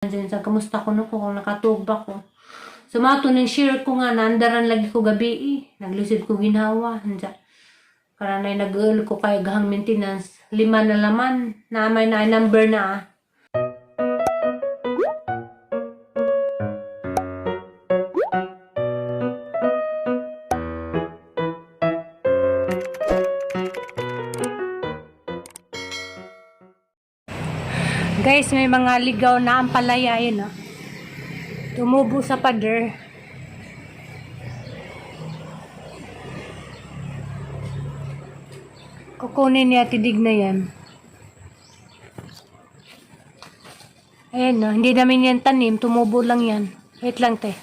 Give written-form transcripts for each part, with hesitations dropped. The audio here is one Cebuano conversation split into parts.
Sa kamusta ko no ko kung nakatuog ba ko. So mao to ning share ko nga naandaran lagi ko gabi eh. Naglisod ko ginhawa. Anja. Karanay nag ko kay gahang maintenance. Lima na laman. Na may na number na ah. Guys, may mga ligaw na ampalaya yun ah. Tumubo sa pader. Kukunin niya tidig na yan. Ayan no, hindi namin yan tanim, tumubo lang yan. Wait lang te.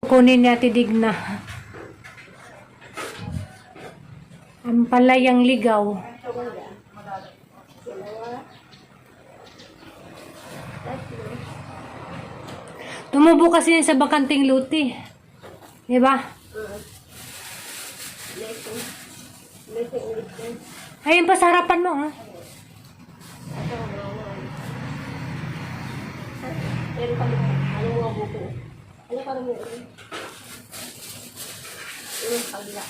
Kukunin niya tidig na. Ampalayang ligaw. Tumubo kasi yan sa bakanting luti. Di ba? Ayun pa sa harapan mo, ah. Meron pa ano mga buko. Ano parang meron? Yung kabila.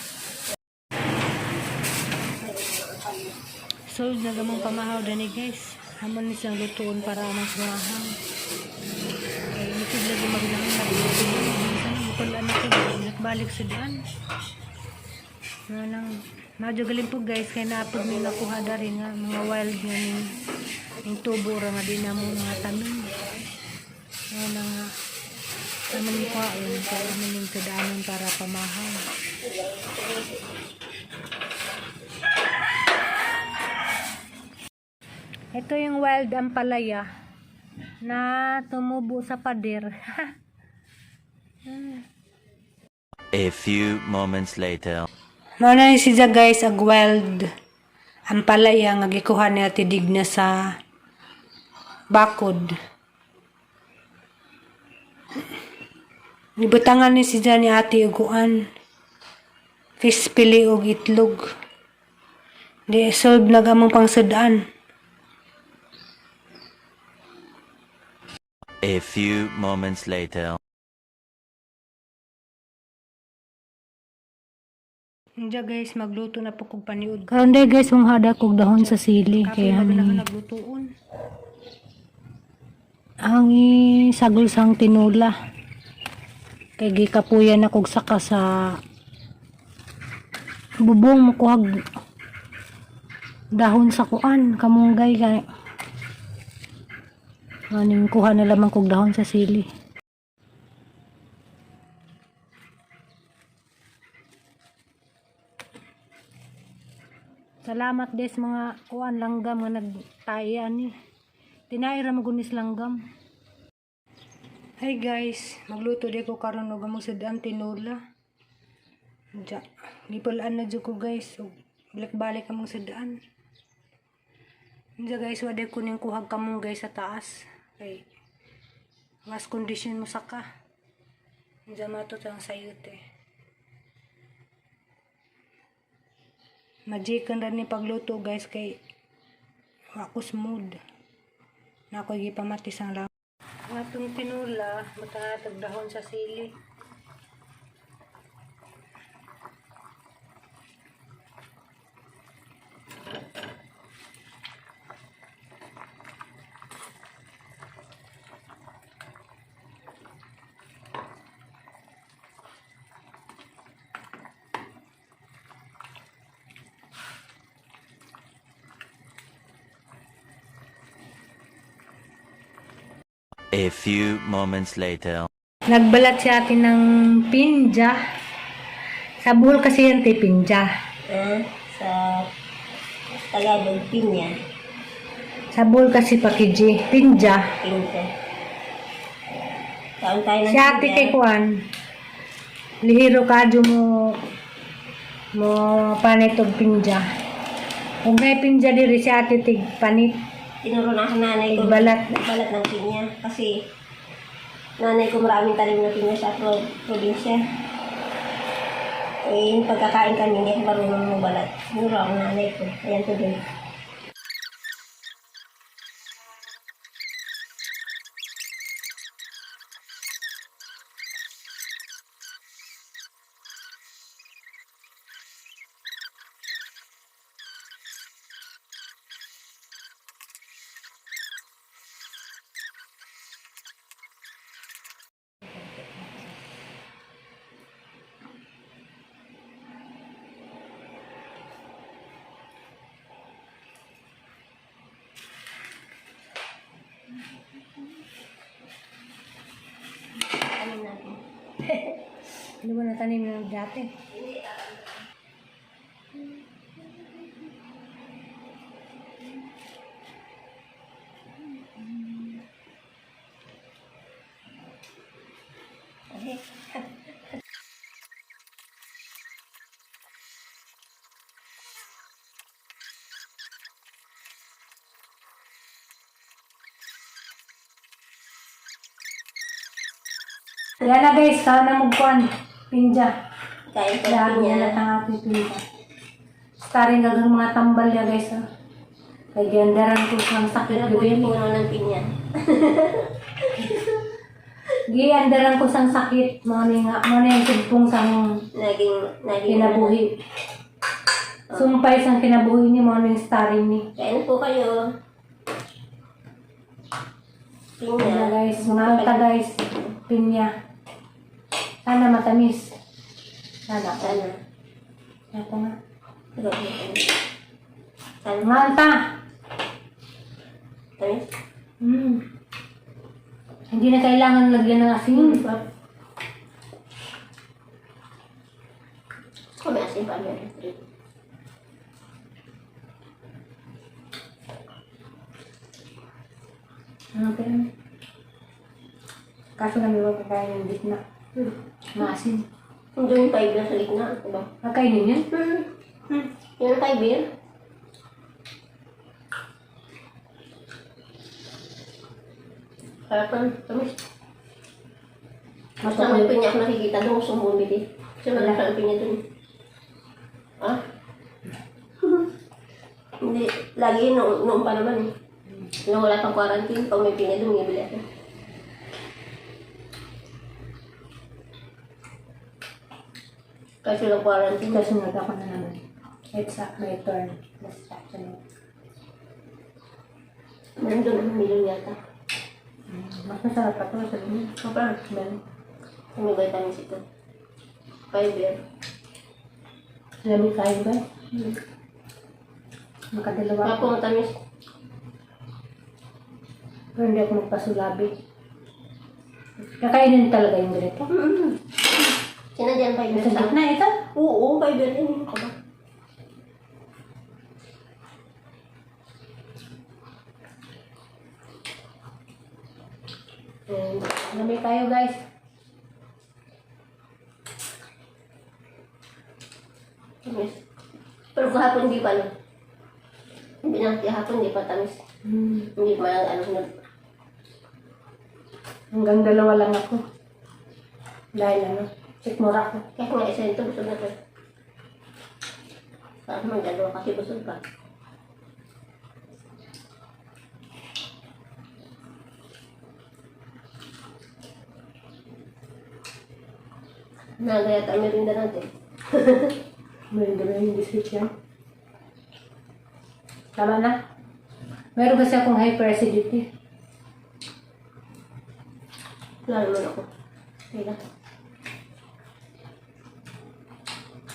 So, nagamang pamahaw dani guys. Hamon ni siyang lutuon para mas mahaw. Kay nikid lagi magnahon nagluto. Minsan bukol anak ko balik sa daan. Nga lang, medyo galing po guys kay naapod may nakuha dari nga mga wild nga ning ning tubo ra nga di na mo mga tanim. Nga na nga aman ni kuhaon kay aman ning kadaanon para pamahaw. Ito yung wild ampalaya na tumubo sa pader. A few moments later. Mao na ni siya guys ag wild ampalaya nga gikuha ni Ate Digna sa bakod. Gibutangan ni siya ni Ate uguan. Fish pili og itlog. Di solve na gamong pangsudaan. A few moments later. Hindi guys, magluto na po kog paniud. Karon day guys, mong hada kog dahon sa sili kay hani. Naglutoon. Ang sagol sang tinula. Kay gikapuyan na kog saka sa bubong makuhag dahon sa kuan kamunggay kay aning kuha na lamang kog dahon sa sili. Salamat des mga kuan langgam nga nagtae ani. Tinay ra magunis langgam. Hi guys, magluto di ko karon og among sudan tinula. Diya, gipulaan na jud ko guys. Og balik-balik among sudan. Diya guys, wala ko ning kuhag kamong guys sa taas. Kay mas kondisyon mo saka. Diya matot ang sayot eh. Magikan ra ni pagluto guys kay ako smooth. Na ako gipamatis ang lam. Ang atong tinula, matangatag dahon sa sili. A few moments later. Nagbalat si ate ng pinja. Sa buhol kasi yan, te, pinja. Ah, sa Tagalog, pinya. Sa buhol kasi pakiji, pinja. Pinto. Kaon tayo ng Si ate pinya. kay Kuan, lihiro ka mo mo panit og pinja. Ug nay pinja diri si ate tig panit. Tinuro na ako nanay ko. Balat. Balat ng pinya. Kasi nanay ko maraming tanim na pinya sa probinsya. Eh, yung pagkakain kami, hindi ako marunong magbalat. Tinuro ako nanay ko. Ayan tuloy. Natanim na dati. Okay. Yan na guys, sana magkuhan. Pinja. Kain ko Dami pinya. na ang ating pinja. Starring gagang mga tambal niya guys. Oh. Kay giandaran ko siyang sakit Pero gabi. puno ng pinya. Giandaran ko sang sakit. Mga ni nga, mga ni ang sugpong sang Naging, naging. kinabuhi. Sumpay sang kinabuhi ni mga ni starring ni. Kain po kayo. Pinya Pinya. guys, mga alta guys. Pinya. Sana matamis. Sana. Sana. Ako nga. Sana. Mga alta. Tamis? Hindi na kailangan lagyan ng asin. Kung may asin pa meron. Okay. Kaso namin wag kakain ng gitna. Maasin. Hindi yung fiber sa gitna. Diba? Kakainin yun? Yun ang fiber. Sarap lang. Tamis. Basta may pinya ako nakikita doon. Gusto kong bumili. Kasi malaki ang pinya doon. Ah? Hindi. Lagi yun noon pa naman eh. Nung wala pang quarantine, pag may pinya doon, bumibili ako. Kasi walang quarantine. Kasunod ako na naman. It's up my turn. Basta sunod. Meron doon ang milyon yata. Mas masarap pa ito sa inyo. Kapag Meron. may vitamins ito. Fiber. Lamig kayo ba? Makadalawa Kaya ako. po matamis. Pero hindi ako magpasulabi. Kakainin talaga yung ganito. Sinadyan fiber Sa sa... gitna ito. Oo, fiber yun. Ano ka ba? And, lamig tayo guys. Tamis. Pero kahapon di pa ano. Hindi na kahapon di pa tamis. Hindi pa ano. Hanggang dalawa lang ako. Dahil ano, check mura ako. Kahit nga isa ito, busog na to. Saan man dalawa kasi busog pa. Nagaya tayo merinda natin. Meron ba yung biscuit yan? Tama na. Meron kasi akong hyperacidity. Wala naman ako. Teka.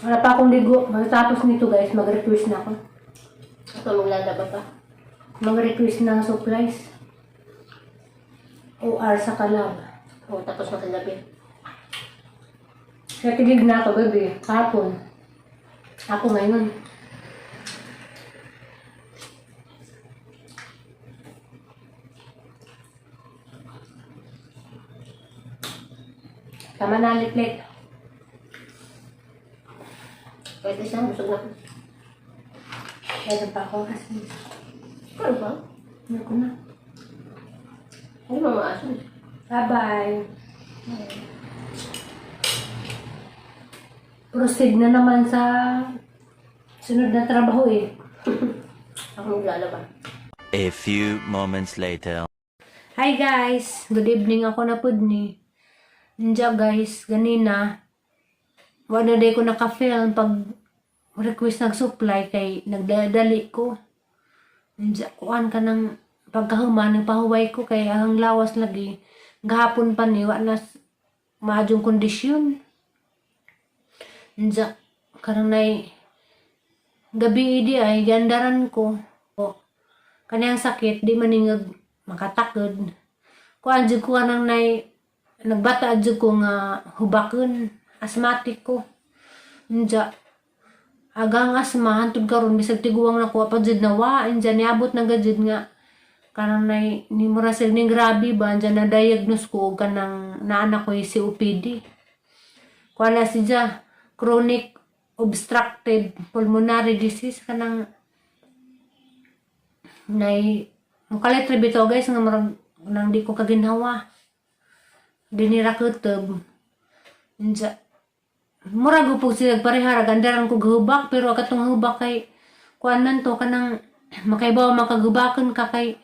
Wala pa akong ligo. Matapos nito guys, mag-request na ako. Ako maglalaba pa. Mag-request ng supplies. OR sa kalab. Oo, tapos nakalabi. Natilig na ako gabi. Kahapon. Ako ngayon. Tama na, litlit. Kahit isa, busog na ako. Meron pa ako kasi. Ano ba? Ano ko na. Hindi mo maasim. Bye-bye. Proceed na naman sa sunod na trabaho eh. Ako maglalaba. A few moments later. Hi guys! Good evening, ako na pud ni. Ninja guys, ganina. Wala day ko naka-film pag request ng supply kay nagdadali ko. Ninja, kuan ka ng pagkahuman, nagpahuway ko kay ang lawas lagi. Gahapon pa ni, wa na maadjong kondisyon. Ninja, karang nay gabi idi ay gandaran ko. O, kaniyang sakit di maningag makatakod. Kuan jud ko kanang nay nagbata jud ko nga hubakon. Asthmatic ko. Unja agang asma hantud karon bisag tiguang nako pa jud nawa. Unja niabot na gajud nga kanang nay ni mura sila ning grabe ba. Unja na diagnose ko og kanang naa na ko COPD. Kuan na siya, chronic obstructive pulmonary disease, kanang nay mukalit ra bitaw, guys, nga murag nang di ko kaginhawa, dinira kutob. Unja murag upog sila pareha ra gandaran ko gahubak, pero katong hubak kay kuan man to, kanang makaibaw makagubakan ka kay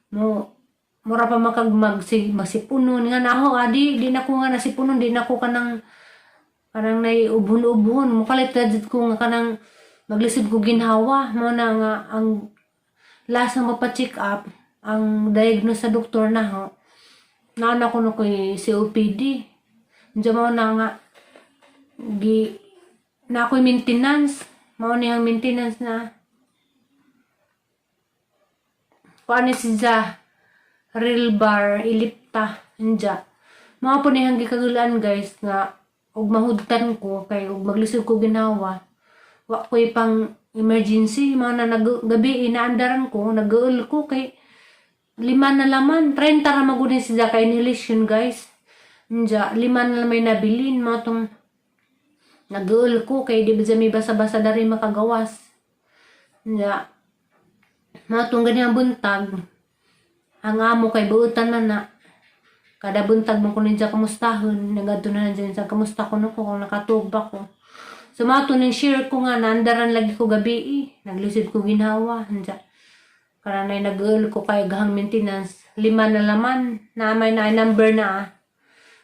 mo mura pa makag magsipunon nga na ako adi di na ko nga nasipunon, di na ko kanang kanang nay ubhon-ubhon, mukalit ra jud ko nga kanang maglisod ko ginhawa. Mo na nga ang last nga mapa-check up, ang diagnose sa doktor na ho naa na ko no koy COPD. Unsa mo na nga gi na ako'y maintenance, mao ni ang maintenance na kuan ni siya, Relvar Ellipta. Unja mao po ni ang gikagulaan, guys, nga og mahudtan ko kay og maglisod ko ginhawa, wa ko'y pang emergency. Mao na nag gabi inaandaran ko, nag-uul ko kay lima na laman, 30 ra magud ni siya ka inhalation, guys. Unja lima na may nabilin. Mao tong nag-uul ko kay di ba may basa-basa dari makagawas. Unja mao tong ganyan buntag, ang amo kay buutan man na kada buntag mo ko ninja kamustahon, nagadto na dyan sa kamusta ko no ko kung nakatuog ba ko. So mao to ning share ko nga naandaran lagi ko gabi eh. Naglisod ko ginhawa. Unja karanay nag-uul ko kay gahang maintenance, lima na laman na may na number na ah.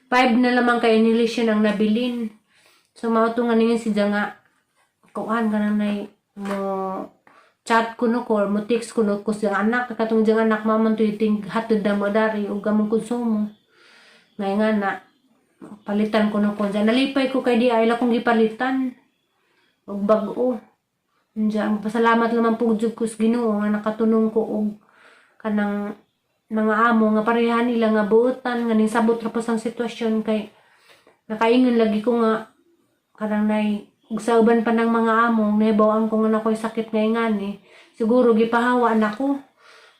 Five na lamang kay inhalation ang nabilin. So mao to nga ningin siya nga kuan kanang mo chat ko no ko or mo text ko no ko siyang anak, katong diyang anak maman to ting hatod na mo dari ug gamong konsumo ngay nga na palitan ko no ko. Diyan nalipay ko kay di ay kong gipalitan og bag-o. Diyan pasalamat naman po jud ko sa Ginoo nga nakatunong ko og kanang mga amo nga pareha nila nga buotan nga ning sabot ra po sang sitwasyon, kay nakaingon lagi ko nga kanang nay ug sa uban pa ng mga amo nahibaw-an ko nga nakoy sakit nga ingani, siguro gipahawa nako.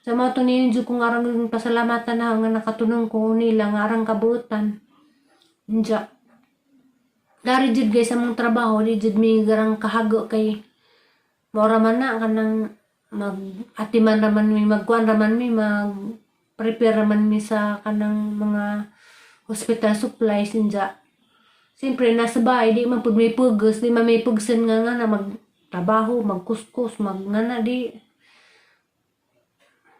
Sa mao to niyon jud ko nga arang pasalamatan na nga nakatunong ko nila nga arang kabuotan. Unja dari jud, guys, among trabaho di jud mi garang kahago kay mao man na kanang mag atiman raman mi, magkuan raman mi, mag prepare raman mi sa kanang mga hospital supplies. Unja siyempre nasa bahay di man pud may pugos, di man may pugsan nga nga na magtrabaho, magkuskus, mag nga na di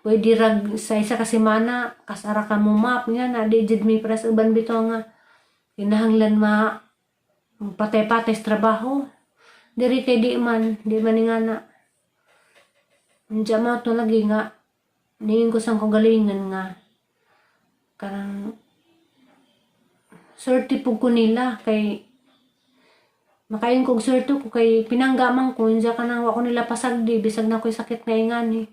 pwede rag sa isa ka semana kasara ka mo map nga na di jud mi pres uban bitaw nga kinahanglan ma patay-patay sa trabaho diri kay di man nga na. Unja mao to lagi nga niingon ko sang kagalingon nga karang swerte pud ko nila kay makaingon kog swerte ko kay pinangga man ko. Unja kanang wa ko nila pasagdi bisag na ko'y sakit nga ingani.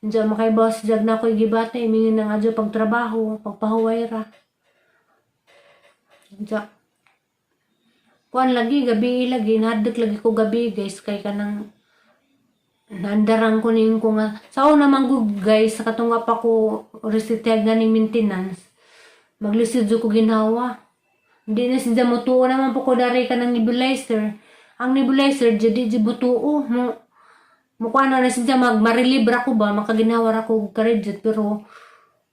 Unja makaibaw jag na ko'y gibati, mingin ng adyo pagtrabaho, pagpahuway ra. Unja kuan lagi gabi lagi nahadlok lagi ko gabi, guys, kay kanang nandarang ko ning ko nga sa una man gud, guys, sa katong pa ko resiteg nga ning maintenance, maglisod jud ko ginhawa, hindi na siya mutuo naman po ko dari kanang nebulizer. Ang nebulizer jud di jud mutuo mo mukha na na siya mag marilibra ko ba, makaginhawa ra ko og karedyot, pero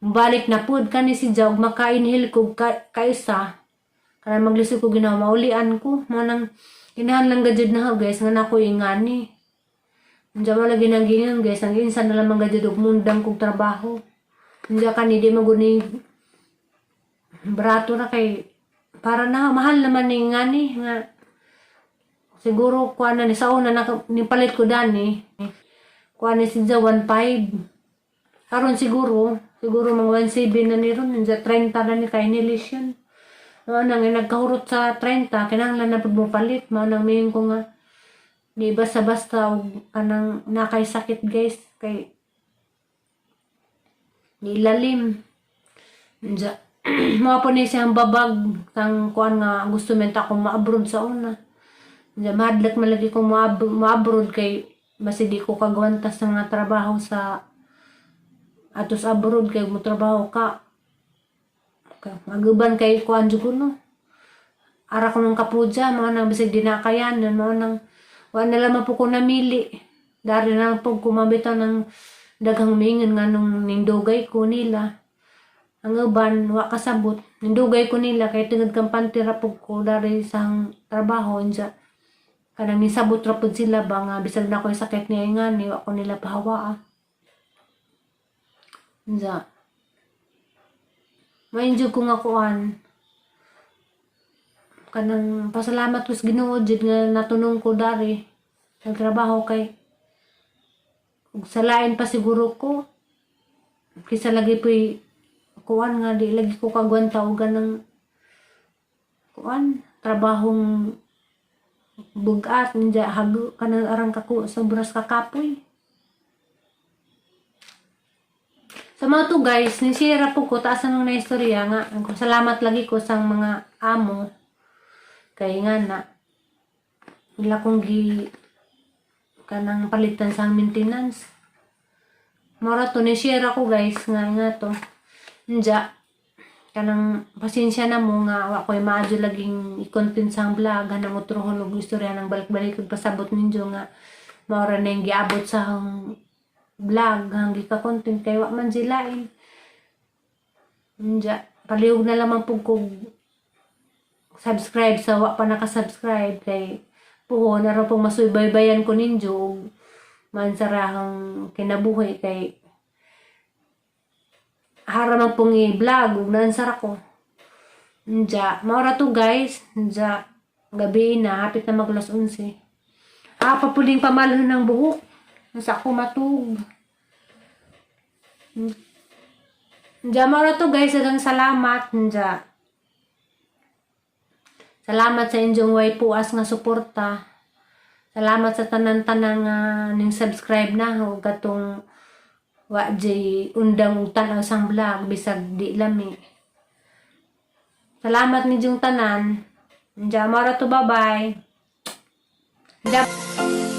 balik na pud kani siya og maka-inhale ko ka, kaisa kanang maglisod ko ginawa, maulian ko. Mo nang kinahanglan gajud na ho, guys, nga nako ingani. Unja mo lagi nang gingon, guys, ang insan na lamang gajud og mundang kog trabaho. Unja kani di maguni barato na kay para na mahal naman ni ngani nga siguro kuan na ni sa una na ni palit ko dani, kuan ni siya 1.5. Karon siguro siguro mga 1.7 na ni ron. Unja 30 na ni kay inhalation. Mao nang nagkahurot sa 30, kinahanglan na pud mo palit. Mao nang miingon ko nga di basta-basta og kanang nakay sakit, guys, kay nilalim. Unja Mao po ni siyang babag kang kuan nga gusto men ta akong ma-abroad sa una. Nya mahadlok man lagi kong ma-abroad kay basi di ko kagwanta sa mga trabaho sa atos abroad kay mo trabaho ka. Maguban kay kuan jud ko no. Ara ko nung kapudya, mga nang bisag di nakayanan, mga nang wa na lamang po ko namili. Dari na lang po kumabitaw ng daghang mingon nga nung nindugay ko nila. Ang uban, wa kasabot. Nindugay ko nila kay tungod kampante ra pud ko dari sang trabaho unsa. Kanang nisabot ra pud sila ba nga bisag na ko'y sakit niya nga ni wa ko nila pahawaa. Unsa. Ma-enjoy ko nga kuan. Kanang pasalamat ko sa Ginoo jud nga natunong ko dari nagtrabaho kay ug sa lain pa siguro ko kaysa lagi po'y kuan nga di lagi ko kagwanta og ganang kuan trabahong bugat ninja hago kanang arang kako sobras kakapoy. Sa mga to guys, ni-share po ko taas nung na istorya nga salamat lagi ko sa mga amo kay nga na ila kong gi kanang palitan sa maintenance. Mora to ni share ako guys nga nga to. Nja kanang pasensya na mo nga wa ko'y maadyo laging i-content sa vlog hanang utrohon og istorya nang balik-balik ug pasabot ninyo nga maora na yung giabot sa akong vlog hanggi ka content kay wa man silain. Nja palihog na lamang pug kog subscribe sa wa pa naka-subscribe kay puhon aron pong masubaybayan ko ninyo ug mansarahang kinabuhi kay hara man pong i-vlog ug nansara ko. Nja, maora to guys. Nja, gabi na, hapit na mag alas 11. Ah, papuling pamalon ng buhok. Nasa ako matug. Nja, maora to guys. Daghang salamat. Nja. Salamat sa inyong way puas nga suporta. Salamat sa tanan-tanan nga ning subscribe na ug katong wa jay undang ug tan-aw sang vlog bisag di lami. Salamat ninyong tanan. Nja, mara to, bye-bye. Nja.